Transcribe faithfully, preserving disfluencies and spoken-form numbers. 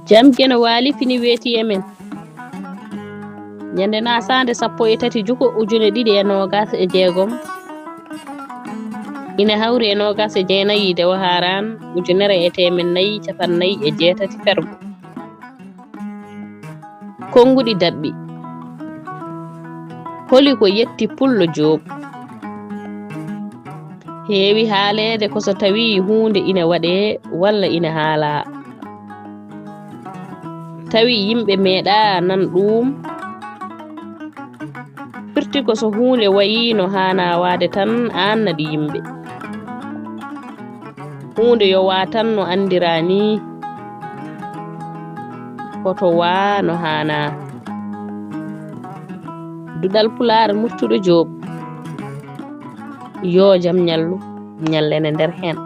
Jam geno waali fini weeti e men. Ñande nasaande sappo e tati juko ujune ɗiɗi e noogas e jeegom, ina hawri e noogas e jeenayi dewo haaraan ujunere e teemen nayi capannayi e jeetati fergo. Konnguɗi daɓɓi. Holi ko yetti Pullo Joob? Heewi haaleede ko so tawii huunde ina waɗee walla ina haalaa, tawi yimɓe meeɗaa nan ɗuum. Firti ko so huunde wayii no haanaa waade tan, aan naɗi yimɓe. Huunde yo waa tan no anndiraa nii, hoto waa no haanaa. Duɗal Pulaar Murtuɗo Joob. Yoo jam ñallu, ñallene nder heen.